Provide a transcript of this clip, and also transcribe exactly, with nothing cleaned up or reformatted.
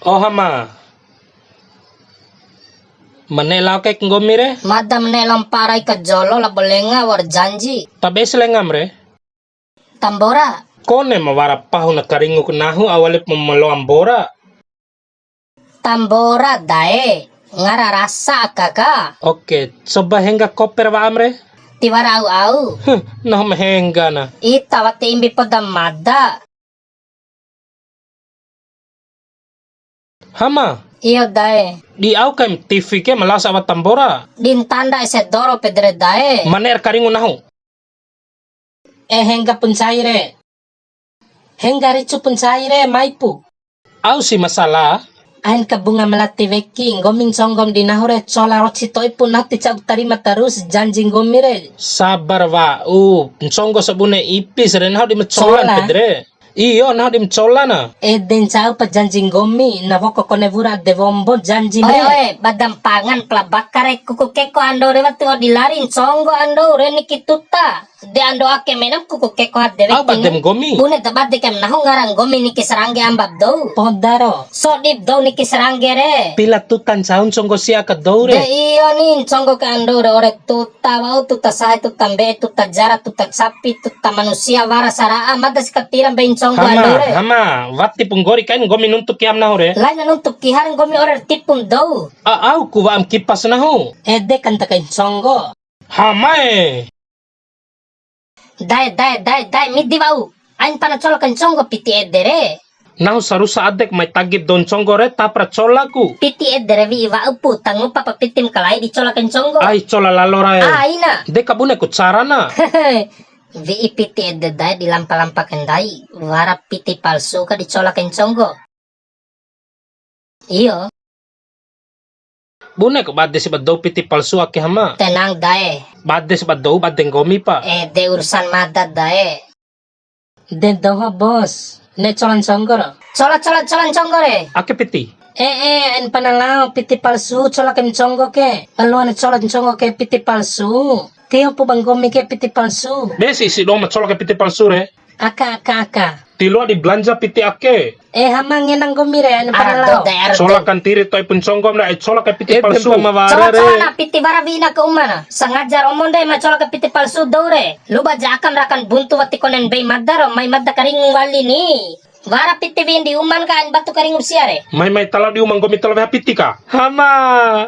Oh, Hama. Ma ne'e lao kai nggomi re? Mada ma ne'e lao mpa'a rai ka jolo labo lenga wa'ur janji. Tabe si lengam re? Tambora. Kone ma wara pahu na karingu ku nahu, au wali ma loa mbora. Tambora dae, ngara rasa aka ka. Oke, coba hengga koper wa'am re. Tiwara au-au. Huh, nahu ma hengga na. Ita wati imbi poda mada. Hama. Iyo dae. Di au kaim T V ke ma lao sawa tambora. Di ntanda ese doro pede re dae. Ma ne'e ra karingu nahu. Eh, hengga pu ncai re. Hengga ricu pu ncai re, mai pu. Au si masalah. Ain kabunga melati weki, nggomi nconggom di nahu re, cola roci to'i pu nahu ti ca'u tarima terus janji nggomi re. Sabar wa'u, nconggo sabune ipis re, nahu di ma colan pede re. Iyo, nahu di ma cola na. Ede ncau pa janji nggomi, na woko kone wura de wombo janji re. Oe, oe, badam pangan pala bakar e, kuku keko ando re wati wa'u di lari nconggo ando re niki tuta. De ando ake menam kuku keko hade weki. Au badem nggomi. Bune ta bade kem nahu ngarang nggomi niki sarangge ambab dou. Poda ro. Sodip dou niki sarangge re. Pila tuta ncau nconggo sia ka dou re. De iyo ni nconggo ke ando re ore tuta wa'u, tuta sahe, tuta mbe'e, tuta jara, tuta capi, tuta manusia, wara sara'a, mada si katira mbei nconggo ando re. Hama, hama, wati pu nggori kain nggomi nuntu kiam nahu re. Laina nuntu kihar nggomi ore tipum dou. A, au ku wa'am kipas nahu. Ede kan ta kai nconggo. Hamae. Dae, dae, dae, dae, midi wa'u. Ain pana cola kai nconggo piti ede re. Nahu sarusa adek mai tagib dou nconggo re, tapra cola ku. Piti ede re wi'i wa'u pu, ta ngupa pa pitim kalai di cola kai nconggo. Ai cola lalo rae. Aina. De kabune ku carana. Wi'i piti ede dae di lampa-lampa kendai, wara piti palsu ka di cola kai nconggo. Iyo. Bune ku bade si ba dou piti palsu ake hama. Tenang dae. Bade si ba dou bade nggomi pa. Ede urusan mada dae. De doho bos. Ne'e cola nconggo ro. Cola, cola, cola nconggo re. Ake piti. Eh, eh, ain pana lao piti palsu cola kai nconggo ke. Aluan cola nconggo ke piti palsu. Tio pu ba nggomi ke piti palsu. Be si isi dou ma cola kai piti palsu re. Aka, aka, aka. Ti loa di belanja piti ake. Eh, hama ngena nggomi re, anu pana lao. Cola kantiri to'i pu nconggom na, eh, cola kai piti palsu. Cola, cola na piti wara wi'ina ke uma na. Sengaja romon de ma cola kai piti palsu dou re. Luba ja akam rakan buntu wati konen bei mada ro, mai mada karingu wali ni. Wara piti wi'in di uman ka ain batu karingu sia re. Mai, mai tala di uma nggomi tala weha piti ka. Hama.